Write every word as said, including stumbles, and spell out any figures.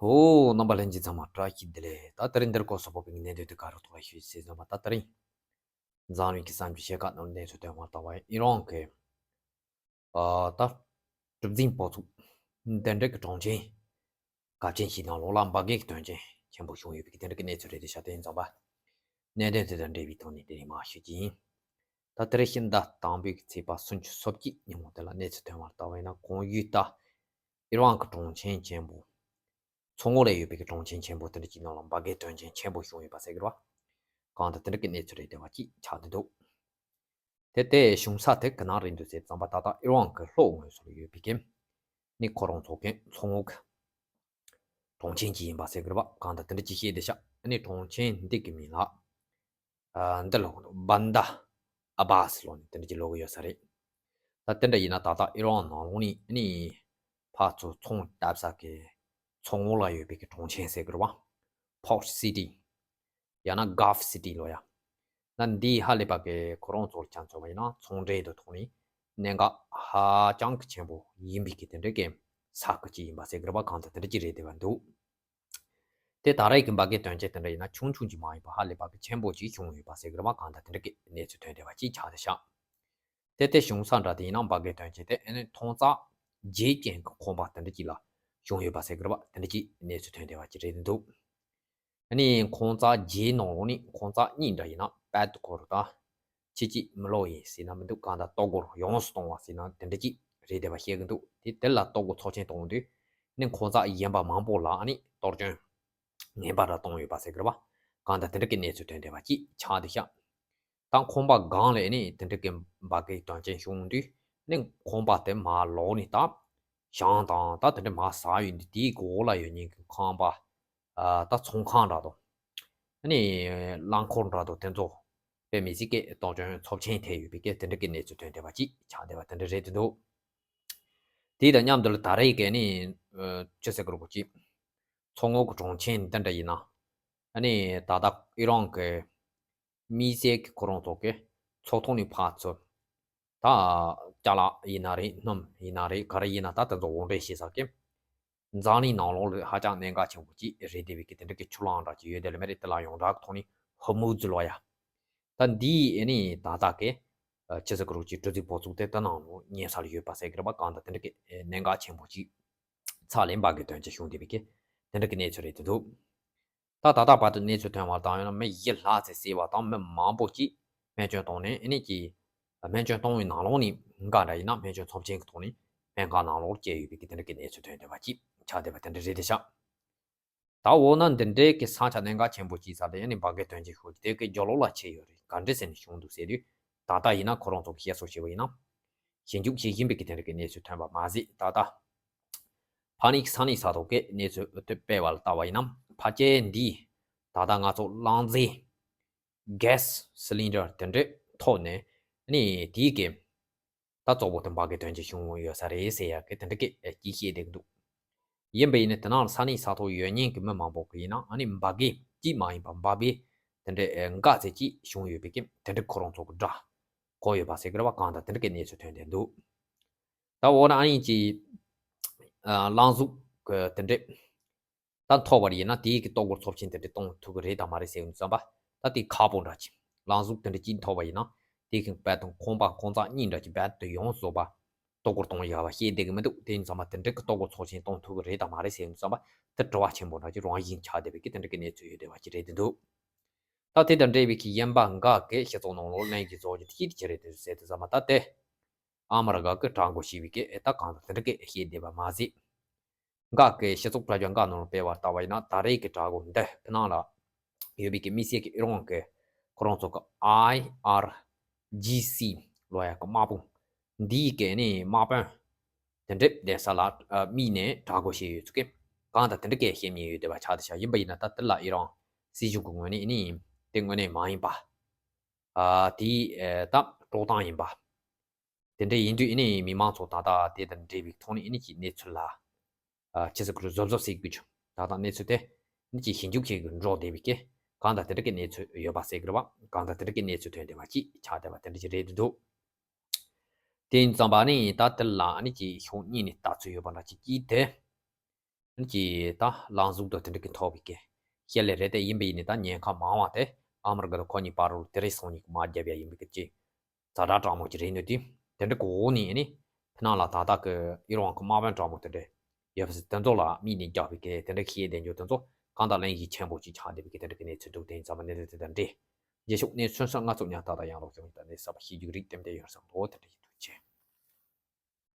ཧོ། རྣམ་པ་ལྷན་རྒྱས་ཚང་མ་བཀྲ་ཤིས་བདེ་ལེགས། ད་དེ་རིང་འདིར་སྐོར་སོགས་པོ་གི་གནད་དོན་དེ་ག་རུ་ཐོག་ལ་ཤོད་ཟེར་ཙམ་པ། ད་དེ་རིང་འཛམ་གླིང་གི་གསར་འགྱུར་ཕྱེད་ཀ་ནང་གནས་ཚུལ་ཐོན་བར་ལྟ་བ་ཡིན། ཨི་རན་གྱི་ཨ་ད་གྲུ་གཟིངས་བུ་ཚུགས་དེ་འདྲ་གི་གྲོང་ཁྱེར་ག་ཅན་ཞིག་ནང་ལོགས་ལ་འབར་གས་ཀྱི་དོན་རྐྱེན་ཆེན་པོ་བྱུང་ཡོད་པའི་དེ་འདྲ་གི་གནས་ཚུལ་རེད་དེ། ཤ་དེ་ཡིན་ཙམ་པ་གནད་དོན་དེ་དང་འབྲེལ་བའི་ཐོག་ནས་དེ་རིང་མར་ཞུ་རྒྱུ་ཡིན། ད་དེ་རིང་ཕྱི་ཟླ་དང་པོའི་ཚེས་པ་སུམ་ཅུ་སོ་གཅིག་ཉིན་མོ་དེ་ལ་གནས་ཚུལ་ཐོན་བར་ལྟ་བ་ཡིན་ན། གོང་ཞུས་ལྟར་ཨི་རན་གྱི་གྲོང་ཁྱེར་ཆེན་པོ་མཚོ་ངོས་ལ་ཡོད་པའི་གྲོང་ཁྱེར་ཆེན་པོ་དེ་འདྲ་ཅིག་ནང་ལ་འབར་གས་དོན་རྐྱེན་ཆེན་པོ་བྱུང་ཡོད་པ་ཟེར་གི་རེད་བ། གང་ལྟར་དེ་འདྲ་གི་གནས་ཚུལ་རེད་བསྡད་པ་ཅིག་ཆགས་བསྡད་འདུག་དེ་དེ་བྱུང་ས་དེ་ག་ནས་རེད་འདུག་ཟེར་ཙམ་པ། ད་ལྟ་ཨི་རན་གྱི་ལྷོ་ངོས་སུ་ཡོད་པའི་གི་ནི་ཁོ་རང་ཚོ་གི་མཚོ་ངོས་ཀྱི་གྲོང་ཁྱེར་ཅིག་ཡིན་པ་ཟེར་གི་རེད་བ། གང་ལྟར་དེ་འདྲ་ཅིག་བཤད་བསྡད་ཤག་ཨ་ནི་གྲོང་ཁྱེར་འདི་གི་མིང་ལ་ཨ་འདི་ལ་བན་དཱ་ཨ་བཱས་ལོ་ནི་དེ་འདྲ་ཅིག་ལབ་གི་ཡོད་ས་རེད། ད་དེ་འདྲ་ཡིན་ན་ད་ལྟ་ཨི་རན་ནང་ལོགས་ནས་ཨ་ནི་ཕར་ཚུར་ཚོང་བཏབ་ས་གི་མཚོ་ངོས་ལ་ཡོད་པའི་གི་གྲོང་ཁྱེར་ཟེར་གི་རེད་བ། Port City ཡང་ན་Gulf City ལོ་ཡ། ན་འདི་ཧ་ལས་པ་གི་ཁོ་རང་ཚོར་ཆ་མཚོན་པ་ཡིན་ན་ཚོང་འབྲེལ་དུ་ཐོག་ནས་གནད་འགག་ཧ་ཅང་གི་ཆེན་པོ་ཡིན་པའི་གི་དེ་འདྲ་གི་ས་ཁུལ་ཅིག་ཡིན་པ་ཟེར་གི་རེད་བ། གང་ལྟར་དེ་འདྲ་ཅིག་རེད་བསྡད་པ་འདུག་དེ་ད་རེས་ཀྱི་འབར་གས་དོན་རྐྱེན་དེ་འདྲ་ཡིན་ན་ཆུང་ཆུང་ཅིག་མ་ཡིན་པ་ཧ་ལས་པ་གི་ཆེན་པོ་ཅིག་བྱུང་ཡོད་པ་ཟེར་གི་རེད་བ། གང་ལྟར་དེ་འདྲ་གི་གནས་ཚུལ་ཐོན་བསྡད་པ་ཅིག་ཆགས་བསྡད་ཤག་དེ་དེ་བྱུང་ས་འདྲ་དེ་ཡིན་ན་འབར་གས་དོན་རྐྱེན་དེ་ཨ་ནི་ཐོག་བརྩེགས་བརྒྱད་ཅན་གྱི་ཁང་པ་དེ་འདྲ་ཅིག་ལ་བྱུང་ཡོད་པ་ཟེར་གི་རེད་བ། དེ་འདྲ་ཅིག་གནས་ཚུལ་ཐོན་བསྡད་པ་ཅིག་རེད་འདུག་ཨ་ནི་ཁང་བརྩེགས་བརྒྱད་ནང་ལོགས་ནས་ཁང་བརྩེགས་གཉིས་འདྲ་ཡིན་ན་དཔལ་དུ་འཁོར་དང་ཕྱི་སྐྱིད་མི་ལོ་ཡིན་ཟེར་ན་མི་འདུག་གང་ལྟར་ལྟོ་གོས་ཡོངས་སུ་གཏོང་བ་ཟེར་ན་དེ་འདྲ་ཅིག་རེད་བསྡད་པ་བཤད་གི་འདུག་དེ་དེ་ལ་ལྟོ་གོས་ཚབས་ཆེན་གཏོང་དུས་ནི་ཁང་བརྩེགས་གཞན་པ་མང་པོ་ལ་ཨ་ནི་གཏོར་སྐྱོན་ངན་པ་འདྲ་གཏོང་ཡོད་པ་ཟེར་གི་རེད་བ། གང་ལྟར་དེ་འདྲ་གི་གནས་ཚུལ་ཐོན་བསྡད་པ་ཅིག་ཆགས་བསྡད་ཤག་ད་ཁང་པ་སྒང་ལ་ནི་དེ་འདྲ་གི་འབར་གས་དོན་རྐྱེན་བྱུང་དུས་ནི་ཁང་པ་དེ་མར་ལོག་ནས་ད་བཞེངས་དང་ད་དེ་འདྲ་མར་ཟག་ཡོད་དུས་དེའི་གི་འོག་ལ་ཡོད་མཁན་གྱི་ཁང་པ་ཨ་ད་ཚོང་ཁང་འདྲ་དང་ཨ་ནི་རླངས་འཁོར་འདྲ་དང་དེ་ཚོ་དཔེ་མི་སྲིད་ཀྱི་གཏོར་སྐྱོན་ཚབས་ཆེན་ཐེབས་ཡོད་པའི་གི་དེ་འདྲ་གི་གནས་ཚུལ་ཐོན་བསྡད་པ་ཅིག་ཆགས་བསྡད་པ་དེ་འདྲ་རེད་འདུག་དེ་དང་མཉམ་དུ་ལ་ད་རེས་ཀྱི་ནི་ཨ་ཅི་ཟེར་དགོས་རེད་པ་ཅིག་མཚོ་ངོས་ཀྱི་གྲོང་ཁྱེར་འདི་འདྲ་ཡིན་ན་ཨ་ནི་ད་ལྟ་ཨི་རན་གྱི་མི་སེར་གྱི་ཁོ་རང་ཚོ་གི་ཚོགས་ཐོག་ནས་ཕར་ཚུར་ད་ཅ་ལག་ཡིན་ན་རེད། སྣུམ་ཡིན་ན་རེད། ག་རེ་ཡིན་ན་ད་དེ་ཚོ་དབོར་འདྲེན་བྱེད་ས་གི་འཛམ་གླིང་ནང་ལོགས་ལ་ཧ་ཅང་གནད་འགག་ཆེན་པོ་ཅིག་རེད་བསྡད་པའི་གི་དེ་འདྲ་གི་ཆུ་ལང་འདྲ་ཅིག་ཡོད་དེ་ལ་མེ་རེད། དེ་ལ་ཡོངས་གྲགས་ཐོག་ནས་ཧོར་མུ་ཛི་ལོ་ཡ། ད་འདིའི་ཨ་ནི་ད་ལྟ་གི་ཨ་ཅི་ཟེར་དགོས་རེད་པ་ཅིག་གྲུ་གཟིངས་བུ་ཚུགས་དེ་དེ་ནང་ལོགས་ཉེ་ས་ལ་ཡོད་པ་ཟེར་གི་རེད་པ། གང་ལྟར་དེ་འདྲ་གི་ཨ་གནད་འགག་ཆེན་པོ་ཅིག་ཚ་ལེན་པ་གི་དོན་ཅིག་བྱུང་བསྡད་པའི་གི་དེ་འདྲ་གི་གནས་ཚུལ་རེད་འདུག་ད་ད་ལྟ་བར་དུ་གནས་ཚུལ་ཐོན་བར་བཏང་ཡོད་ན་མི་བཞི་ལྷག་ཙམ་བསད་པ་དང་མི་མང་པོ་ཅིག་རྨས་སྐྱོན་བཏང་ནས་ཨ་ནི་ཅིག་རྨས་སྐྱོན་བཏང་བའི་ནང་ལོགས་ནས་འགའ་འདྲ་ཡིན་ན་རྨས་སྐྱོན་ཚབས་ཆེན་གྱི་ཐོག་ནས་སྨན་ཁང་ནང་ལོགས་བསྐྱལ་ཡོད་པའི་གི་དེ་འདྲ་གི་གནས་ཚུལ་ཐོན་བསྡད་པ་ཅིག་ཆགས་བསྡད་པ་དེ་འདྲ་རེད་དེ་ཤག་ད་འོ་ན་འདི་འདྲའི་གི་ས་ཆ་གནད་འགག་ཆེན་པོ་ཅིག་ས་དེ་ཡང་ནི་འབར་གས་དོན་རྐྱེན་ཤོར་དེ་གི་རྒྱབ་ལོགས་ལ་ཆི་ཡོད་རེད། ག་འདྲ་ཟེར་ནས་བྱུང་འདུག་ཟེར་དུས་ད་ལྟ་ཡིན་ན་ཁོ་རང་ཚོ་གི་བཤད་སྲོལ་བྱས་པ་ཡིན་ན་ཞིབ་འཇུག་བྱེད་བཞིན་པའི་གི་དེ་འདྲ་གི་གནས་ཚུལ་ཐོན་པ་མ་ཟད། ད་ལྟ་ཕ་ནི་ས་གནས་ས་ཐོག་གི་གནས་ཚུལ་དེ་སྤེལ་བ་ལ་ལྟ་བ་ཡིན་ན་ཕལ་ཆེར་འདི་ད་ལྟ་ང་ཚོ་རླངས་རྫས་གྷེ་སི་སི་ལིན་ཌར་དེ་འདྲའི་ཐོག་ནས་ནི་དེའི་གི་ད་གཙོ་བོ་དེ་འབར་གས་དོན་རྐྱེན་བྱུང་ཡོད་ས་རེད་ཟེར་ཡག་གི་དེ་འདྲ་གི་ཅིག་བཤད་བསྡད་ཀྱི་འདུག་ཡིན་པ་ཡིན་ན་དེ་ནང་ལ་ས་གནས་ས་ཐོག་ཡོད་མཁན་གྱི་མི་མང་པོ་གི་ཡིན་ན་ཨ་ནི་འབར་གས་ཅིག་མ་ཡིན་པ་འབར་བའི་དེ་འདྲའི་འགག་རྩ་ཅིག་བྱུང་ཡོད་པའི་གི་དེ་འདྲ་ཁོ་རང་ཚོ་གི་སྒྲ་གོ་ཡོད་པ་ཟེར་གི་རེད་པ། གང་ལྟར་དེ་འདྲ་གི་གནས་ཚུལ་ཐོན་བསྡད་འདུག་ད་འོ་ན་ཨ་ནི་ཅིག་ཨ་རླངས་གཟུགས་གི་དེ་འདྲ་ད་མཐོ་བ་ཡིན་ན་དེའི་གི་ལྟོ་གོས་ཚབས་ཆེན་དེ་འདྲ་གཏོང་ཐུབ་ཀྱི་རེད་དམ་མ་རེད་ཟེར་ཡོང་དུས་ཙམ་པ། ད་དེ་ཁག་པོ་འདྲ་ཅིག་རླངས་གཟུགས་དེ་འདྲ་ཅིག་མཐོ་བ་ཡིན་ན་དེ་གི་རྦད་དེ་ཁང་པ་ཁང་བརྩེགས་གཉིས་འདྲ་ཅིག་རྦད་དེ་ཡོངས་སུ་རྫོགས་པ་ལྟོ་གོས་གཏོང་ཡག་པ་བཤད་བསྡད་ཀྱི་མི་འདུག་དེ་ཡིན་ཙམ་པ་དེ་འདྲ་གི་ལྟོ་གོས་ཚབས་ཆེན་གཏོང་ཐུབ་ཀྱི་རེད་དམ་མ་རེད་ཟེར་ཡོང་དུས་ཙམ་པ་དེ་དྲི་བ་ཆེན་པོ་འདྲ་ཅིག་རང་བཞིན་ཆགས་བསྡད་པའི་གི་དེ་འདྲ་གི་གནས་ཚུལ་ཡོད་བསྡད་པ་ཅིག་རེད་བསྡད་འདུག་ད་དེ་དང་འབྲེལ་བའི་གི་ཡིན་པ་འགའ་གི་སྤྱི་ཚོགས་ནང་ལོགས་ལན་གྱི་བཟོ་རྒྱུ་དེ་ཅི་རེད་ཟེར་དུས་ཙམ་པ། ད་དེ་ཨ་མི་རི་ཀ་གི་དྲ་འགོ་ཞེས་པའི་གི་ཨེ་ད་གང་ལྟར་དེ་འདྲ་གི་བཤད་བསྡད་པ་མ་ཟད། འགའ་གི་སྤྱི་ཚོགས་དྲ་རྒྱ་འགའ་ནང་ལ་སྤེལ་བར་ལྟ་བ་ཡིན་ན་ད་རེས་ཀྱི་དྲ་འགོ་འདི་ཕི་ནང་ལ་ཡོད་པའི་གི་དམིགས་བསལ་གྱི་ཨི་རན་གྱི་ཁོ་རང་ཚོ་གི་ཨའི་ཨར་ཇི་སི་ལོ་ཡ་གི་དམག་དཔུང་འདིའི་གི་ནི་དམག་དཔོན་དེ་འདྲ་བསྡད་ས་ལ་ཨ་དམིགས་ནས་དྲ་འགོ་བྱས་ཡོད་ཚུལ་གི་གང་ལྟར་དེ་འདྲ་གི་བཤད་མྱོང་ཡོད་བསྡད་པ་ཆགས་བསྡད་ཤག་ཡིན་པ་ཡིན་ན་ད་དེ་ལ་ཨི་རན་སྲིད་གཞུང་གི་ངོས་ནས་ནི་དེ་དངོས་གནས་མ་ཡིན་པ། ཨ་དེའི་ཨེ་ད་དཀྲོག་སྟངས་ཡིན་པ། དེ་འདྲ་ཡིན་དུས་ཨ་ནི་མི་མང་ཚོ་ད་ལྟ་དེ་དང་འབྲེལ་བའི་ཐོག་ནས་ཨ་ནི་ཅིག་གནས་ཚུལ་ལ་ཨ་ཅི་ཟེར་དགོས་རེད། གཟབ་གཟབ་བྱེད་དགོས་ཀྱི། ད་ལྟ་གནས་ཚུལ་དེ་ཨ་ནི་ཅིག་ཞིབ་འཇུག་བྱེད་དགོས་འགྲོ་བསྡད་པའི་གི་གང་ལྟར་དེ་འདྲ་གི་གནས་ཚུལ་ཡོད་པ་ཟེར་གི་རེད་བ། གང་ལྟར་དེ་འདྲ་གི་གནས་ཚུལ་ཐོན་བསྡད་པ་ཅིག་ཆགས་བསྡད་པ་དེ་འདྲ་ཅིག་རེད་འདུག་དེ་ཡིན་ཙམ་པ་ནི་ད་དེ་ལ་ཨ་ནི་ཅིག་ཕྱོགས་གཉིས་ནས་ལྟ་ཚུལ་ཡོད་པ་འདྲ་ཅིག་གིས་དེ་ ཀྱི་ད་ལངས་གཟུགས་དང་དེ་འདྲ་གི་ཐོབ་པའི་གི་ཤེས་ལས་རེད། དེ་ཡིན་པ་ཡིན་ནི་ད་ཉེན་ཁ་མང་བ་དེ་ཨ་མ་རི་ཀ་དང་ཁོ་གཉིས་བར་རུ་དེ་རིང་སང་ཉིན་གི་མ་རྒྱབ་ཡ་ཡིན་པའི་གི་ཅི་ཛ་དྲག་དྲང་མོ་ཅིག་རེད་ནི་དེ། དེ་འདྲ་གི་འོག་ནས་ནི་ཕི་ནང་ལ་ད་ལྟ་གི་ཨི་རང་གི་དམག་དཔོན་དྲང་མོ་དེ་འདྲ་ཡོད་པ་དེ་ཚོ་ལ་དམིགས་ནས་རྒྱག་པའི་གི་དེ་འདྲ་ཤེས་ལྡན་རྒྱུ་དེ་ཚོ་གང་དང་གླེང་གཞི་ཆེན་པོ་ཅིག་ཆགས་བསྡད་པའི་གི་དེ་འདྲ་གི་གནས་ཚུལ་འདུག་དེ་ཡིན་ཙང་མ་གནས་ཚུལ་དེ་དང་འབྲེལ་རྗེས་ཕྱོགས་གནས་ཚུལ་སོགས་ང་ཚོ་ཉག་ཐག་དང་ཡང་ལོག་བྱུང་ཡིན་ད་གནས་ས་པ་ཤེས་རྒྱུ་རིགས་ཏན་ཏན་ཡོད་བསམ་འདུག་དེ་འདྲ་ཡིན་དུས་ཆེ།